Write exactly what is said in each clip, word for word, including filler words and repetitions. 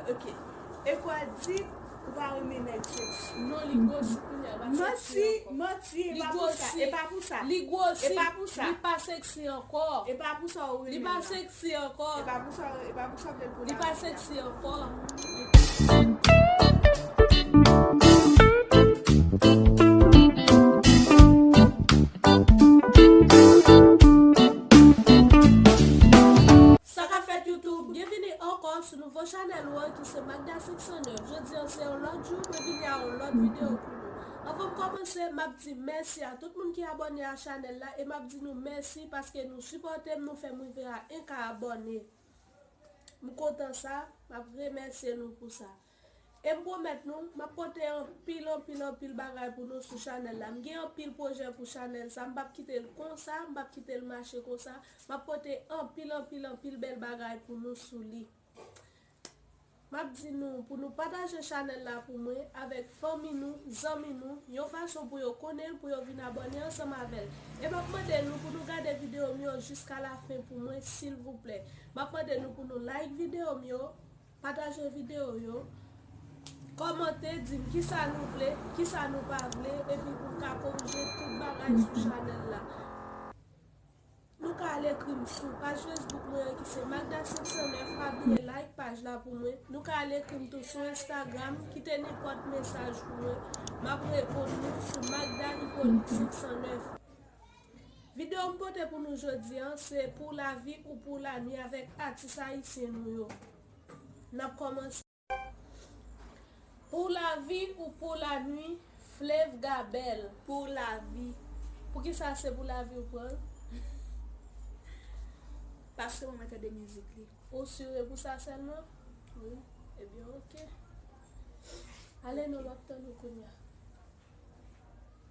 Ok. E kwa di ou pa renmen nèg seksi? Non, li gwosi kounye a, li pa seksi ankò. Manti, manti, e pa pou sa, e pa pou sa. Li gwosi, e pa pou sa. Li pa seksi ankò. E pa pou sa ou renmen l la. Li pa seksi ankò. E pa pou sa, e pa pou sa w vle l pou la. Li pa seksi ankò. Sa k ap fèt YouTube, byenvini ankò sou nouvo chanèl ou an ki se Magda senk san nèf. Jodi an se yon lòt jou, mwen vini a yon lòt videyo pou nou. Anvan m kòmanse, m ap di mèsi a tout moun ki abòne a chanèl la e m ap di nou mèsi paske nou sipòte m, nou fè m rive a en ka abòne. M kontan sa, m ap remèsye nou pou sa. E m pwomèt nou, m ap pote anpil, anpil, anpil bagay pou nou sou chanèl la. M gen anpil pwojè pou chanèl sa, m p ap kite l konsa, m p ap kite l mache konsa. M ap pote anpil, anpil, anpil bèl bagay pou nou sou li. M ap di nou pou nou pataje chanèl la pou mwen avèk fanmi nou, zanmi nou, yon fason pou yo konnen l, pou yo vin abòne ansanm avè l. E m ap mande nou pou nou gade videyo m yo jiska lafen pou mwen, silvouplè. M ap mande nou pou nou like videyo m yo, pataje videyo yo, kòmante, di m kisa nou vle, kisa nou pa vle, epi pou m ka korije tout bagay sou chanèl la. Nou ka al ekri m sou paj Facebook mwen an ki se Magda senk san nèf, pa bliye like paj la pou mwen. Nou ka al ekri m tou sou Instagram, kite nenpòt mesaj pou mwen. M ap reponn nou sou Magda Hyppolite senk san nèf. Videyo m pote pou nou jodi an, se pou lavi ou pou lanwi avèk atis ayisyen nou yo. N ap kòmanse. Pou lavi ou pou lanwi, Flave Gabel. Pou lavi. Poukisa se pou lavi ou pran l? Paske mwen renmen tande mizik li. Ou si e pou sa sèlman? Wi. Ebyen, oke. Ale non, m ap tann ou kounye a.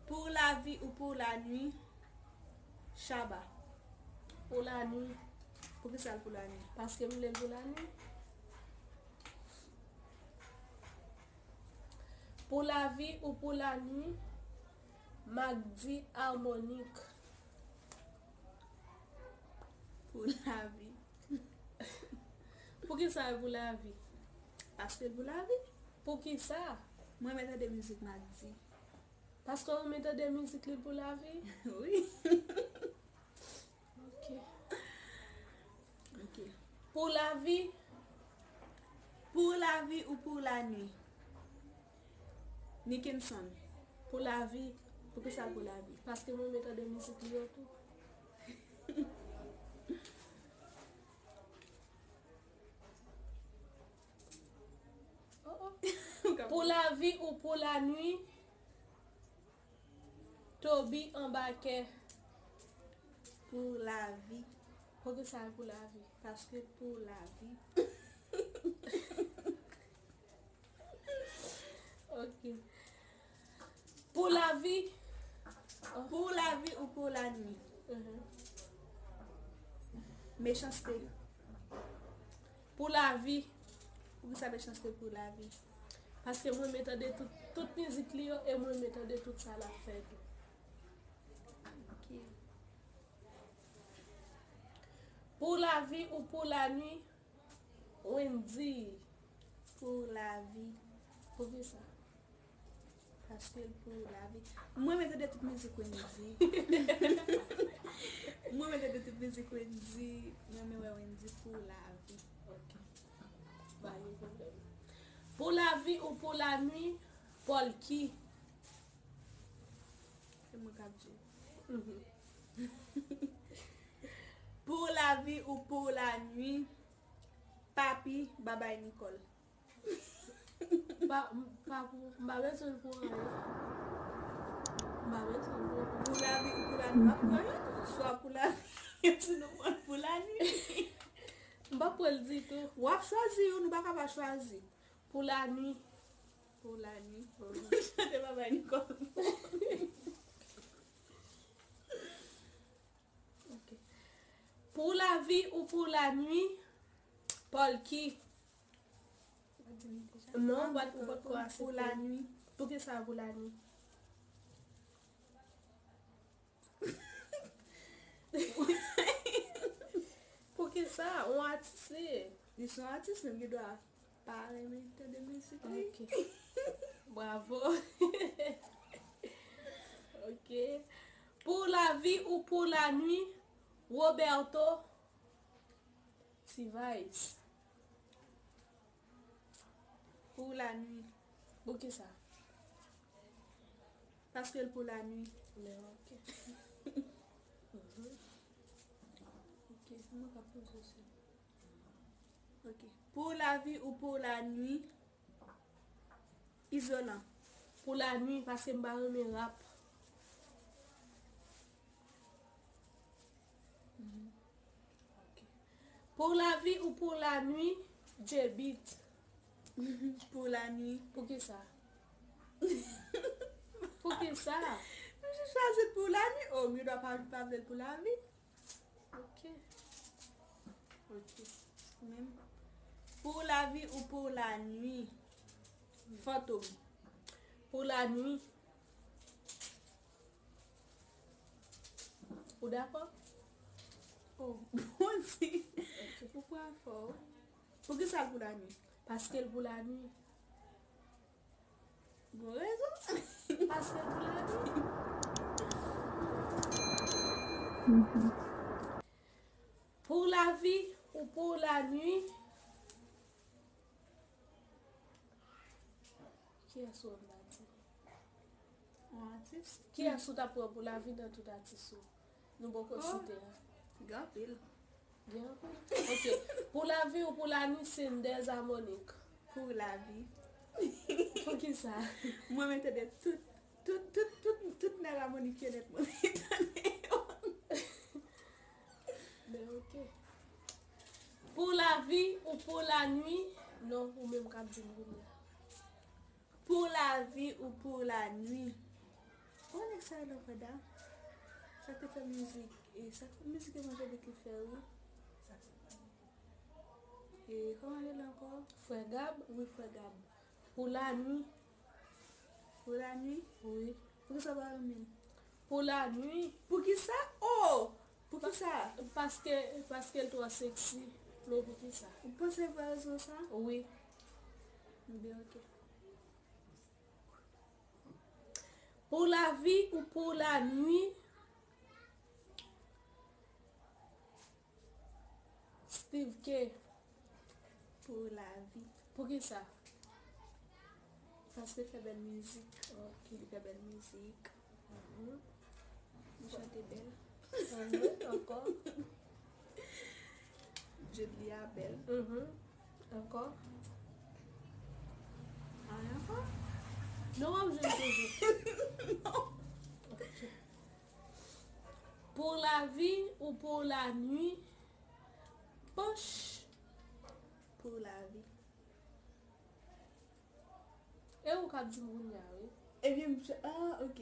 Pou lavi ou pou lanwi, Shabba. Pou lanwi. Poukisa l pou lanwi? Paske m vle l pou lanwi. Pou lavi ou pou lanwi, Magdi Harmonik. Pou lavi. Poukisa e pou lavi? Paske l pou lavi. Poukisa? Mwen renmen tande mizik Magdi. Paske w renmen tande mizik li pou lavi? Wi. Ok. Ok. Pou lavi. Pou lavi ou pou lanwi? Nickenson. Pou lavi. Poukisa l pou lavi? Paske mwen renmen tande mizik li yo tou. Oh, oh. Pou lavi ou pou lanwi, Toby Anbakè. Pou lavi. Poukisa l pou lavi? Paske pou lavi. Ok. Pou lavi. Pou lavi ou pou lanwi? Mhm. Mechanste. Pou lavi. Poukisa Mechanste pou lavi? Paske mwen renmen tande tout, tout mizik li yo e mwen renmen tande tout sa l ap fè tou. Ok. Pou lavi ou pou lanwi, Wendyy. Pou lavi. Poukisa? Paske l pou lavi. Mwen renmen tande tout mizik Wendyy. Mwen renmen tande tout mizik Wendyy. Mwen renmen wè Wendyy pou lavi. Ok. Pa gen pwoblèm. Pou lavi ou pou lanwi, Polky. Se mwen k ap di. Mhm. Pou lavi ou pou lanwi, Papi, Babay Nicole. Pa, m pa pou, m pa bezwen l pou anyen. M pa bezwen l pou anyen. Pou lavi ou pou lanwi, m ap pran youn tou. Swa pou lavi, sinon mwen pou lanwi. M pa pran l ditou. W ap chwazi youn, ou pa ka pa chwazi. Pou lanwi. Pou lanwi. Chante Babay Nicole. Ok. Pou lavi ou pou lanwi, Polky. Non, ou pa t, ou pa t ko aksepte. Pou lanwi. Poukisa pou lanwi? Poukisa? Yon atis li ye. Li se yon atis, men m gen dwa Pa renmen tande mizik li. Ok. Bravo. Ok. Pou lavi ou pou lanwi, Roberto T-Vice. Pou lanwi. Poukisa? Paske l pou lanwi. Men ok. Mhm. Ok, mwen ka poze sa. Ok. Pou lavi ou pou lanwi, Izolan. Pou lanwi, paske m pa renmen rap. Mhm. Ok. Pou lavi ou pou lanwi, J-Beat. Pou lanwi. Poukisa? Poukisa? M chwazi l pou lanwi. Oh, m pa, pa vle l pou lavi. Ok. Ok. Menm. Pou lavi ou pou lanwi? Fantom. Pou lanwi. Ou dakò? Oh, bon di. Ok. Ou pran fò. Poukisa l pou lanwi? Paske l pou lanwi. Gon rezon. Paske pou lavi. Mhm. Pou lavi ou pou lanwi? Kiyès ou ap di? Yon atis? Kiyès ou t ap pran pou lavi nan tout atis ou? Nou poko site a. Gen anpil. Gen anpil. Ok. Pou lavi ou pou lanwi, Senders a Monique? Pou lavi. Poukisa? Mwen mete de tout, tout, tout, tout, tout nèg a Monique yo nèt mwen mete yo. Men ok. Pou lavi ou pou lanwi? Non, ou menm k ap di m kounye a. Pou lavi ou pou lanwi? Ou konnen sa yo nan Vanda? Sa k te fè mizik, e sa k fè mizik Evangelik ki fè wi. E kòman l rele ankò? Frè Gab? Wi, Frè Gab. Pou lanwi. Pou lanwi? Wi. Poukisa w pa renmen l? Pou lanwi. Poukisa? Oh! Poukisa? Paske, paske l twò seksi. Men poukisa? Ou panse pou rezon sa? Wi. Ebyen, ok. Pou lavi ou pou lanwi? Steve K. Pou lavi. Poukisa? Paske l fè bèl mizik. Ok. Li fè bèl mizik. Mhm. Li chante bèl. Mhm. Ankò? Jedi a bèl. Mhm. Ankò? Anyen ankò? Non, w ap jwenn toujou. Non. Ok. Pou lavi ou pou lanwi? Poch. Pou lavi. E ou k ap di m kounye a, wi. Ebyen, m, ah, ok.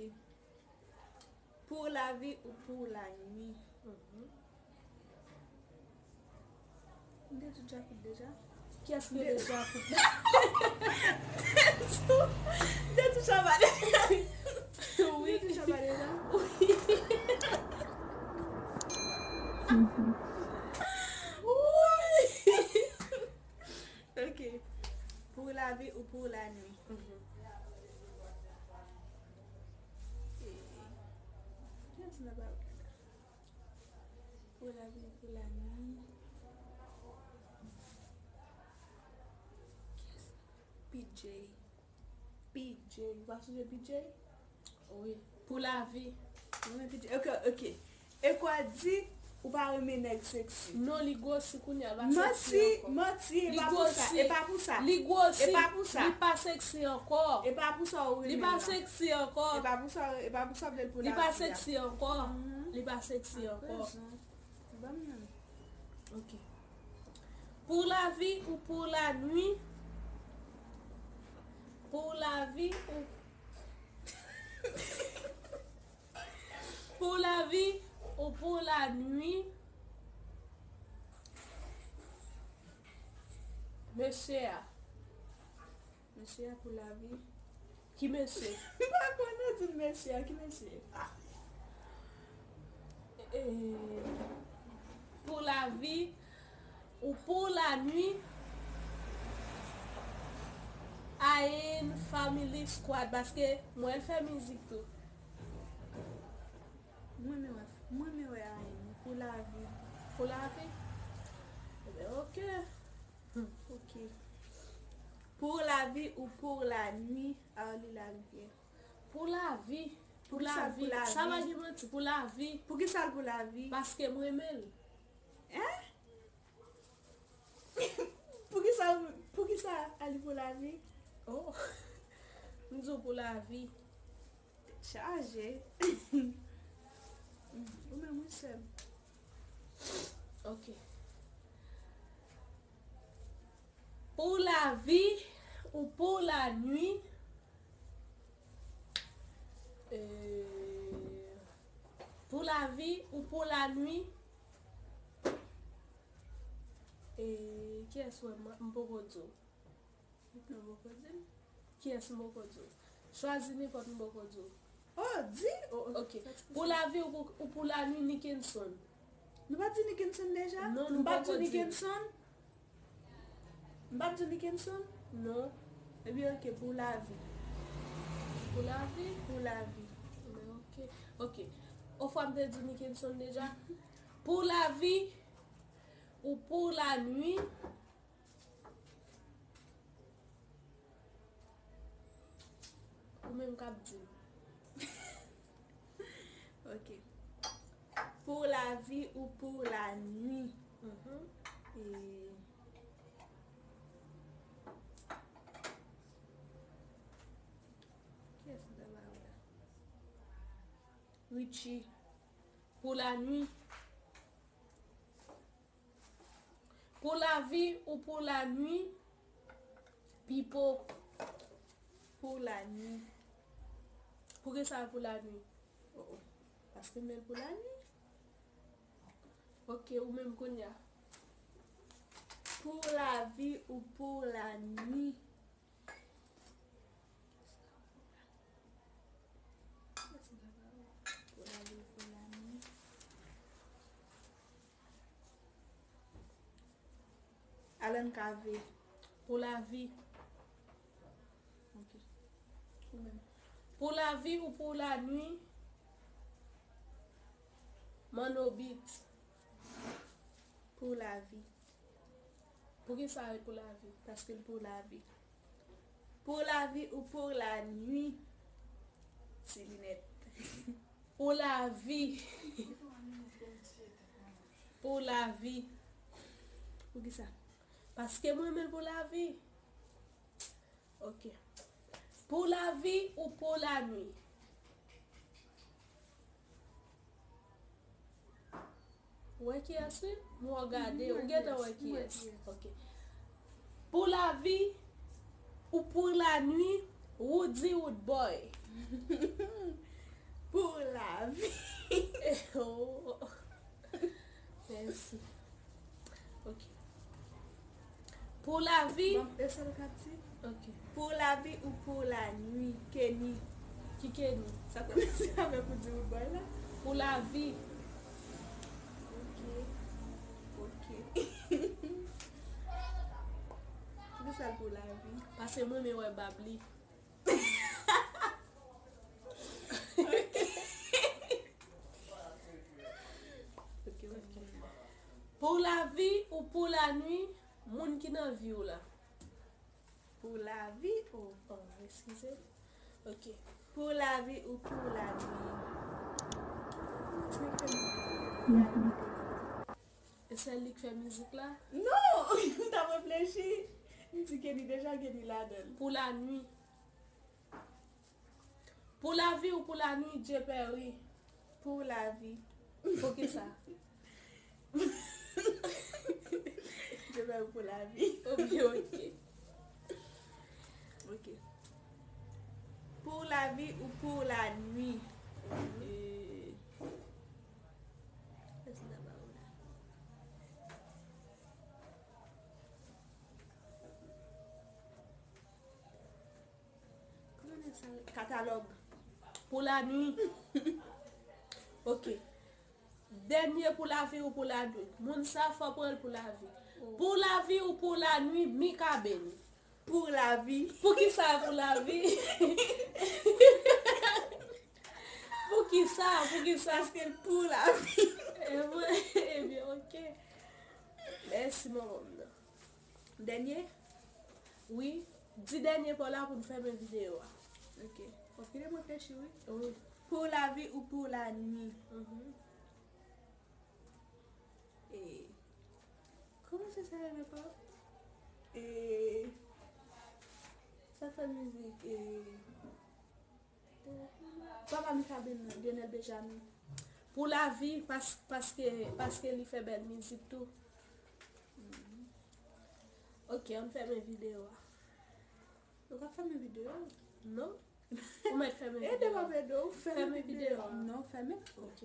Pou lavi ou pou lanwi? Mhm. M te di Djakout deja. Kiyès ki rele Djakout la? M te di Shabba deja. Wi. M te di Shabba deja. Wi. Mhm. Wi. Ok. Pou lavi ou pou lanwi? Mhm. Eh, kiyès nan ba-, pou lavi ou pou lanwi? Kiyès? P J. P J. Ou pa sonje P J? Wi. Pou lavi. Mwen P J. Ok, ok. E kwa di ou pa renmen nèg seksi? Non, li gwosi kounye a, l pa seksi ankò. Manti, manti, e pa pou sa, e pa pou sa. Li gwosi, e pa pou sa. Li pa seksi ankò. E pa pou sa ou renmen l la. Li pa seksi ankò. E pa pou sa, e pa pou sa w vle l pou lavi a. Li pa seksi ankò. Mhm. Li pa seksi ankò. Ak rezon. Ban m nan. Ok. Pou lavi ou pou lanwi? Pou lavi ou Pou lavi ou pou lanwi? Mesye a. Mesye a pou lavi. Ki mesye? M pa konn ou di mesye a, ki mesye? Ah. Eh, pou lavi ou pou lanwi? Ayen Family Squad, paske mwen fè mizik tou. Mwen men wè, mwen men wè Ayen pou lavi. Pou lavi? Ebyen, ok. Ok. Pour la vie ou pour la nuit, Arly Larivière. Pou lavi. Pou lavi. Sa pa gen manti, pou lavi. Poukisa l pou lavi? Paske m renmen l. Hein? Poukisa, poukisa Arly pou lavi? Oh. M di w pou lavi. Chaje. Ou menm wi sè m. Ok. Pour la vie ou pour la nuit? Euh, pour la vie ou pour la nuit? E kiyès wè m, m poko di w? Nou poko di m. Kiyès m poko di w? Chwazi nenpòt m poko di w. Oh, di? Oh, ok. Pou lavi ou pou, ou pou lanwi Nickenson. Nou pa di Nickenson deja? Non, nou poko di. M pa di Nickenson? M pa di Nickenson? Non. Ebyen, ok, pou lavi. Pou lavi? Pou lavi. Men ok. Ok. Ofwa m te di Nickenson deja. Pou lavi ou pou lanwi? Ou menm k ap di m. Ok. Pour la vie ou pour la nuit? Mhm. E kiyès m ta ba ou la? Richie. Pour la nuit. Pou lavi ou pou lanwi? Pipo. Pou lanwi. Poukisa pou lanwi? Oh, oh. Paske m bèl pou lanwi. Ok, ou menm kounye a. Pour la vie ou pour la nuit? Alan Cavé. Pou lavi. Ok. Ou menm. Pou lavi ou pou lanwi? Manno Beat. Pou lavi. Poukisa l pou lavi? Paske l pou lavi. Pour la vie ou pour la nuit? Ti linèt. Pou lavi. Pou lavi. Poukisa? Paske mwen renmen l pou lavi. Ok. Pou lavi ou pou lanwi? Ou wè kiyès wi? M wè w gade, ou gentan wè kiyès. Ok. Pou lavi ou pou lanwi, Roody Roodboy? Pour la vie. Oh. Mèsi. Ok. Pou lavi. Bon, e sa l k ap di? Ok. Pour la vie ou pour la nuit, Kenny. Ki Kenny? Sa kòmanse avèk ou di ou bay la? Pou lavi. Ok. Ok. Poukisa l pou lavi? Paske mwen renmen wè bab li. Ok, ok. Pou lavi ou pou lanwi, moun ki nan vi w la? Pou lavi ou? Oh, eskize. Ok. Pour la vie ou pour la nuit? E sèl li k fè mizik la? Non! M t ap reflechi. M di Kenny deja, Kenny ladan l. Pou lanwi. Pou lavi ou pou lanwi, Jay Perry? Pou lavi. Poukisa? Jay Perry pou lavi. Ok, ok. Ok. Pour la vie ou pour la nuit? Euh, Katalòg. Pou lanwi. Ok. Dènye pou lavi ou pou lanwi. Moun sa fò pran l pou lavi. Oh. Pou lavi ou pou lanwi, Mika Beni. Pou lavi. Pou ki sa pou lavi? Pou ki sa? Pou ki sa? Paske l pou lavi. Ebyen, ok. Mèsi, manman m nan. Dènye? Wi. Di dènye pa w la pou n fèmen videyo a. Ok. Fòk kite m reflechi, wi. Wi. Pou lavi ou pou lanwi? Mhm. E, kòman se sa rele pa? E, sa fè mizik, e, papa Mikaben nan, Lionel Benjamin. Pou lavi, pas, paske, paske li fè bèl mizik tou. Ok, ann fèmen videyo a. Nou ka fèmen videyo? Non. Ou mèt fèmen videyo. Ede m ap ede w fèmen videyo. Non, fèmen. Ok.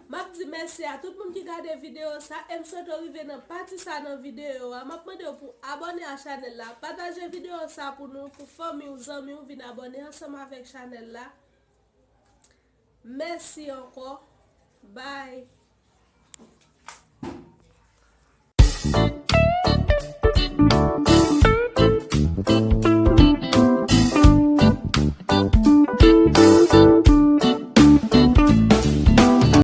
M ap di mèsi a tout moun ki gade videyo sa e m swete w rive nan pati sa nan videyo a. M ap mande w pou abòne a chanèl la, pataje videyo sa pou nou, pou fanmi w, zanmi w vin abòne ansanm avèk chanèl la. Mèsi ankò. Bye.